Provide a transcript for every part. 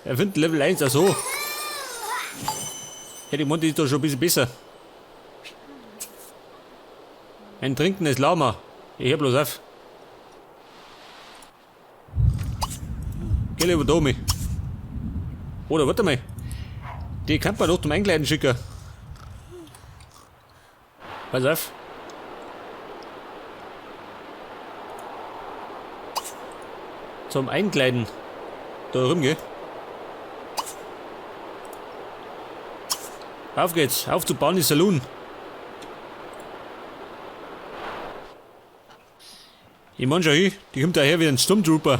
Erfinden Level 1, ach so. Hätte ich gemeint, die ist doch schon ein bisschen besser. Ein trinkendes Lama. Ich hör bloß auf. Geh lieber da mit. Oder warte mal. Die kann man doch zum Einkleiden schicken. Pass auf. Zum Einkleiden. Da rum, gell? Auf geht's, auf zu Barney Saloon. Ich mein schon hin, die kommt daher wie ein Stormtrooper.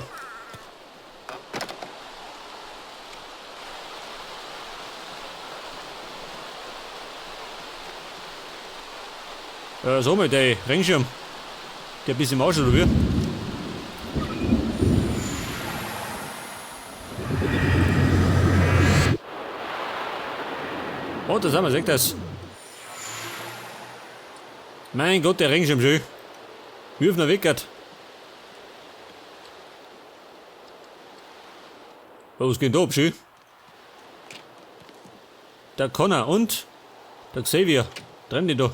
So mal, der Regenschirm. Der ein bisschen im Arsch, oder wie? Oh, da sind wir, seht das. Mein Gott, der Regenschirm schön. Wie auf einer Weckert. Was geht da ab, schön? Der Connor und der Xavier. Trennen die da.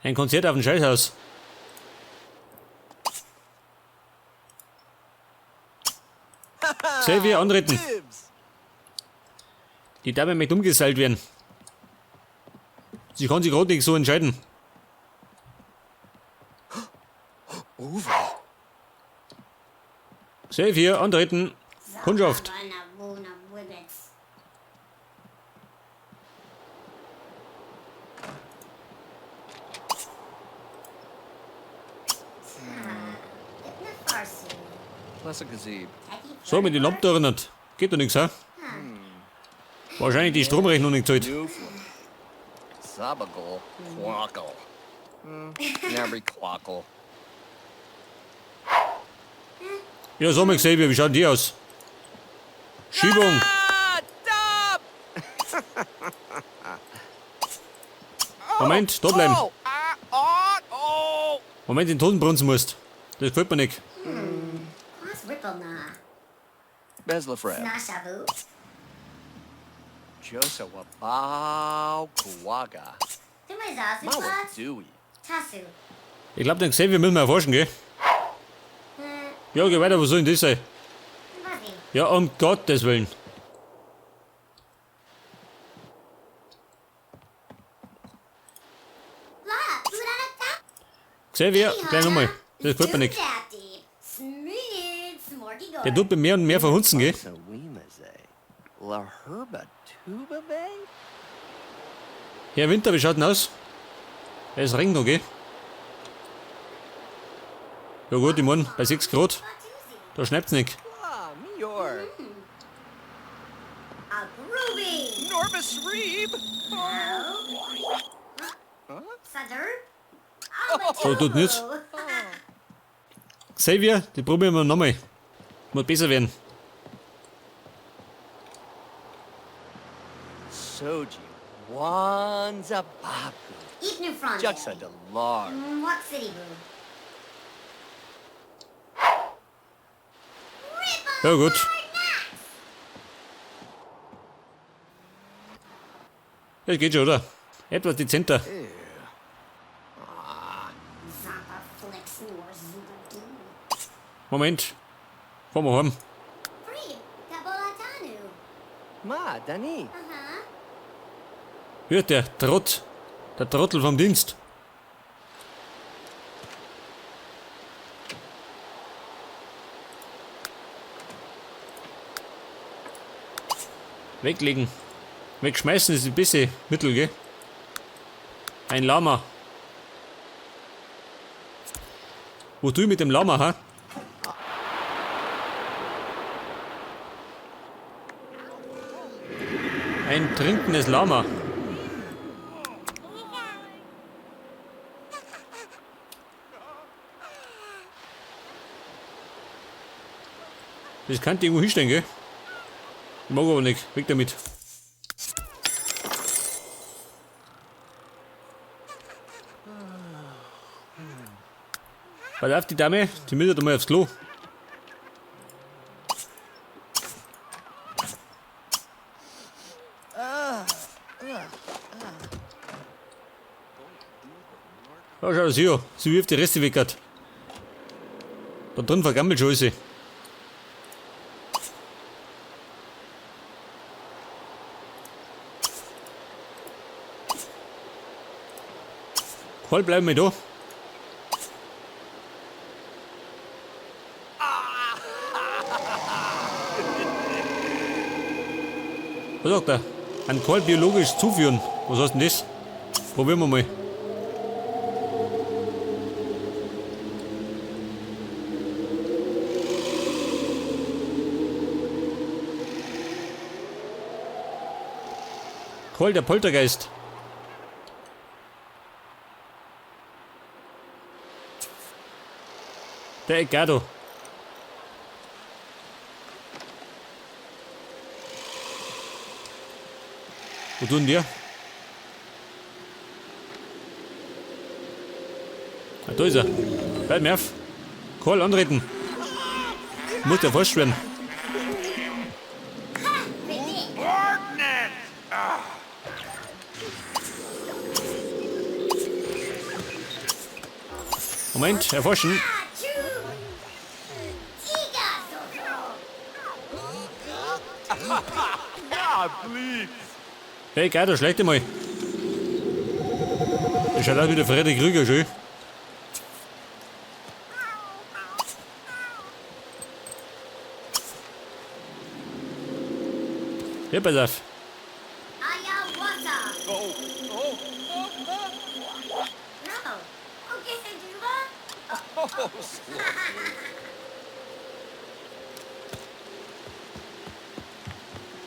Ein Konzert auf dem Scheißhaus. Xavier, antreten. Die Dame möchte umgeseilt werden. Sie kann sich gerade nicht so entscheiden. Xavier, antreten. Kundschaft. So, mit den Lampen da erinnert. Geht doch nichts, hä? Wahrscheinlich die Stromrechnung nicht gezahlt. Ja, so mal Xavier, wie schaut die aus? Schiebung! Moment, da bleiben. Moment, den Toten brunzen musst. Das gefällt mir nicht. Ich glaub, den Xavier müssen wir erforschen, gell? Ja, geh weiter, was soll denn das sein? Ja, um Gottes Willen. Xavier, gleich nochmal. Das gefällt mir nicht. Der tut mir mehr und mehr verhunzen, gell? Herr Winter, wie schaut denn aus? Es regnet noch, gell? Ja gut, ich mein, bei 6 Grad, da schneit's nicht. So, tut nichts. Xavier, die probieren wir nochmal. Muss besser werden. Soji, Wanzabaku, Juxa Delar. Ja gut. Das geht schon, oder? Etwas dezenter. Moment. Fahren wir heim. Ma, Dani. Hört der Trott. Der Trottel vom Dienst. Weglegen. Wegschmeißen ist ein bisschen Mittel, gell? Ein Lama. Wo tu ich mit dem Lama, ha? Ein trinkendes Lama. Das kann ich irgendwo hinstellen, gell? Ich mag aber nicht. Weg damit. Pass auf, die Dame, die müsste mal aufs Klo. Da schau das hier. Sie wirft die Reste weg. Hat. Da drin vergammelt schon alles. Karl, bleib mal da. Was sagt er? Ein Karl biologisch zuführen. Was heißt denn das? Probieren wir mal. Karl, der Poltergeist. Der Edgardo. Wo tun der? Ah, da ist er. Bleib mir auf. Karl, antreten. Muss der falsch werden. Moment, erforschen. Hey, geil, da schlecht mal. Das schaut aus wie der Freddy Krüger, schön. Ja, pass auf.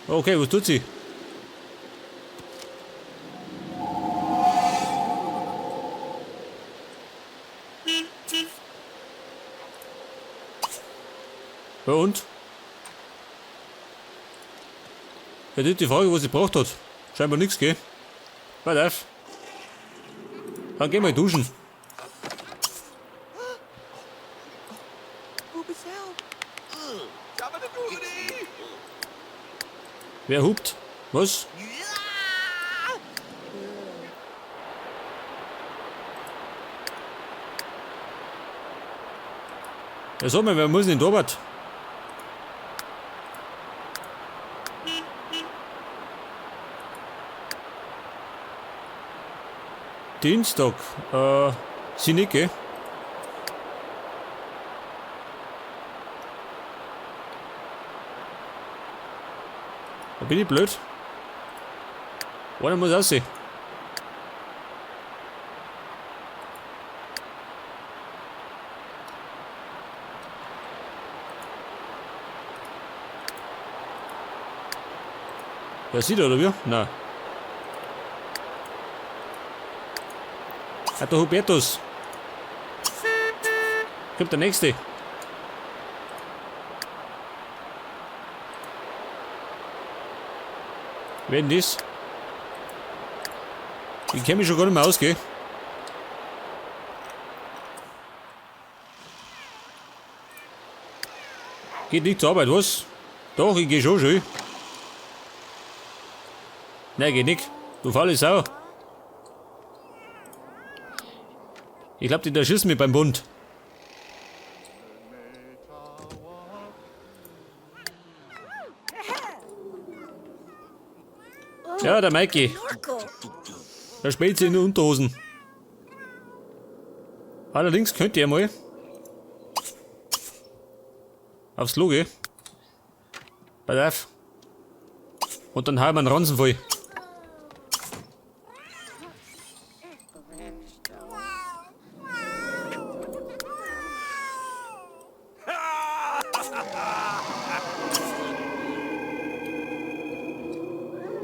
Okay, was tut sie? Ja und? Ja, das ist die Frage, was sie braucht hat. Scheinbar nichts, gell? Pass auf. Dann geh mal duschen. Wer hupt? Was? Ja, sag mal, wer muss denn in die Arbeit? Dienstag. Sie nicht, gell? Da bin ich blöd. Einer muss aussehen. Ja, sieht er, oder wie? Nein. Ah, der Hubertus. Kommt der nächste. Wer denn das? Ich kenn mich schon gar nicht mehr aus, gell? Geht nicht zur Arbeit, was? Doch, ich geh schon, schön. Nein, geht nicht. Du faule Sau. Ich glaub, die da schießen mich beim Bund. Ja, der Mikey. Der spielt sich in den Unterhosen. Allerdings könnt ihr mal aufs Klo gehen. Pass auf. Und dann hauen wir einen Ranzen voll.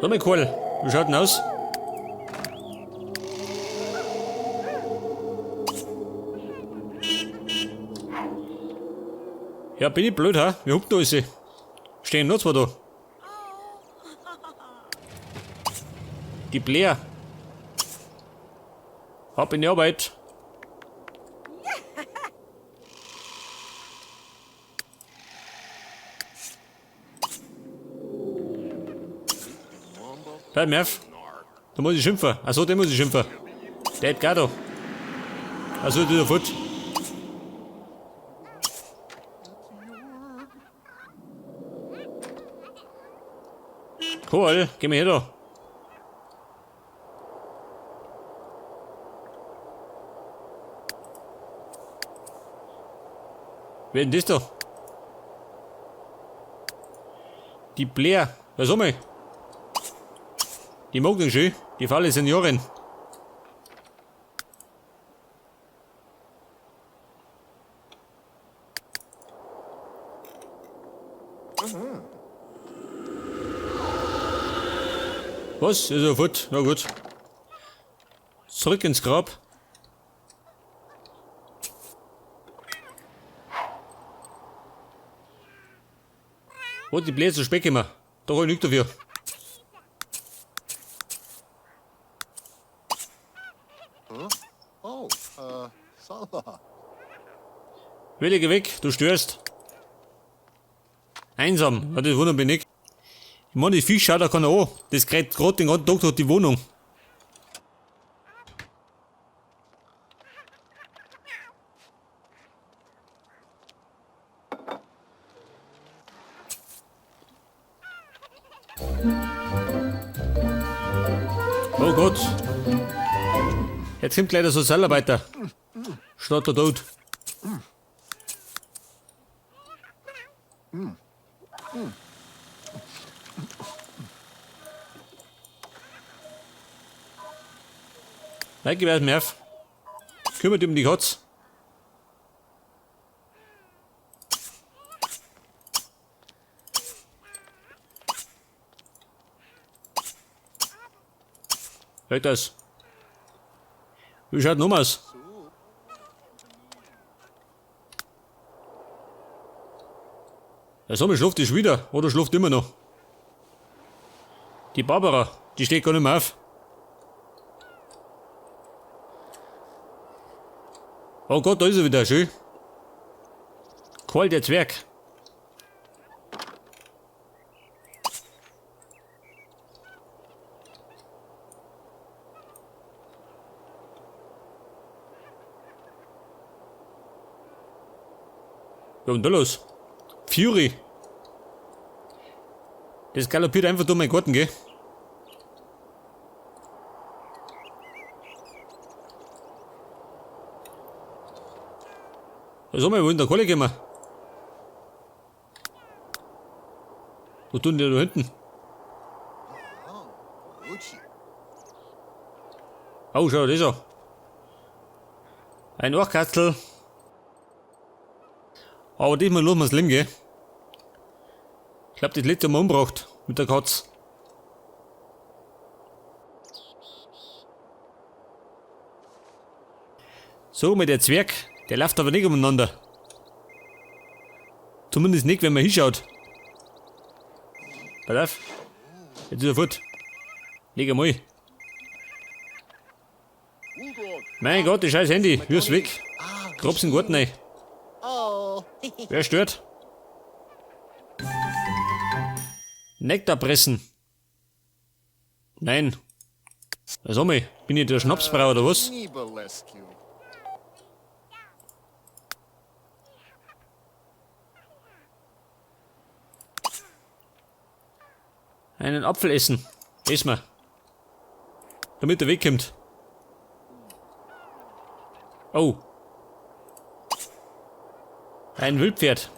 So, mein Kerl, wie schaut denn aus? Ja, bin ich blöd, ha? Wie hupt denn alles? Stehen nur zwei da. Die Blair. Ab in die Arbeit. Bleib mir auf. Da muss ich schimpfen. Achso, den muss ich schimpfen. Der Edgardo. Also, das ist ja fort. Cool, geh mal her da. Wer denn das da? Die Blair. Was soll ich? Die mag den schön. Die faule Seniorin. Was? Ist er fort? Na gut. Zurück ins Grab. Wo die Bläser zu spät immer. Da hol ich nichts dafür. Oh, Salah. Willi, geh weg, du störst. Einsam, ja, das wundert mich nicht. Ich meine, die Viech schaut da keiner an. Das kräht grad den ganzen Tag durch die Wohnung. Oh Gott. Jetzt kommt gleich der Sozialarbeiter. Steht da tot. Nein, gib erst auf. Kümmert dich um die Katze. Hört das? Wie schaut noch aus? Der Sommer schläft ist wieder, oder schläft immer noch? Die Barbara, die steht gar nicht mehr auf. Oh Gott, da ist er wieder, schön. Karl, der Zwerg. Was ist denn da los? Fury. Das galoppiert einfach durch meinen Garten, gell? Was haben wir wohl in der Kohle gekommen? Was tun die da hinten? Oh, schau, das an. Ein Ohrkatzel. Aber diesmal lassen wir's leben, gell? Ich glaub, das letzte Mal umgebracht mit der Katz. So, mit der Zwerg, der läuft aber nicht umeinander. Zumindest nicht, wenn man hinschaut. Pass auf. Jetzt ist er fort. Leg einmal. Mein Gott, das scheiß Handy. Wirf's weg. Grab's in den Garten rein. Wer stört? Nektar pressen. Nein. Was haben wir? Bin ich der Schnapsbrauer oder was? Einen Apfel essen. Essen wir. Damit er wegkommt. Oh. Ein Wildpferd.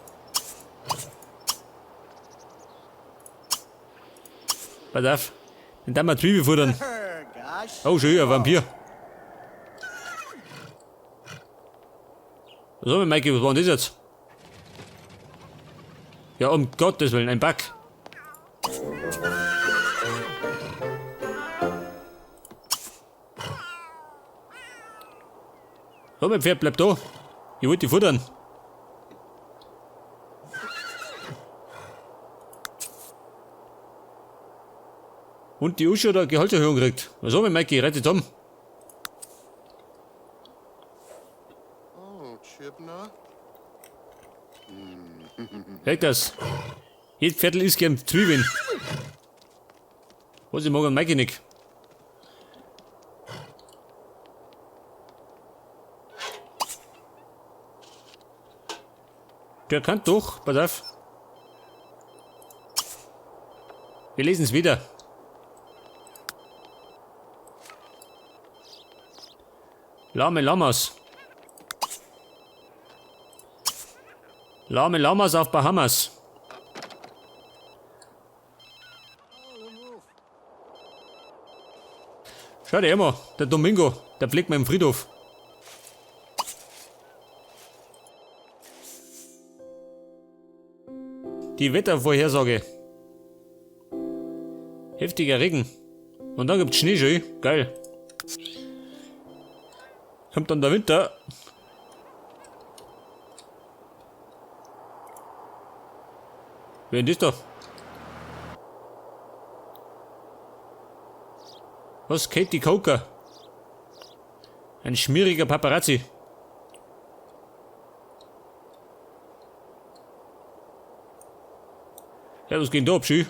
Pass auf. Den darf man Zwiebel futtern. Oh, schön, ein Vampir. Was haben wir, Mikey? Was war denn das jetzt? Ja, um Gottes Willen, ein Bug. So, mein Pferd bleibt da. Ich wollte die futtern. Und die Uschi hat eine Gehaltserhöhung gekriegt. Was haben wir, Mikey? Rette zusammen. Oh, Chibna. Merkt das? Jedes Viertel isst gern Zwiebeln. Was, ich mag an Mikey nicht. Der kann doch, pass auf. Wir lesen es wieder. Lahme Lamas. Lahme Lamas auf Bahamas. Schau dir immer, der Domingo, der pflegt meinen Friedhof. Die Wettervorhersage. Heftiger Regen. Und dann gibt's Schnee schon. Geil. Kommt dann der Winter. Wer ist das da? Was? Katie Coker. Ein schmieriger Paparazzi. Ja, was geht da ab, Schü?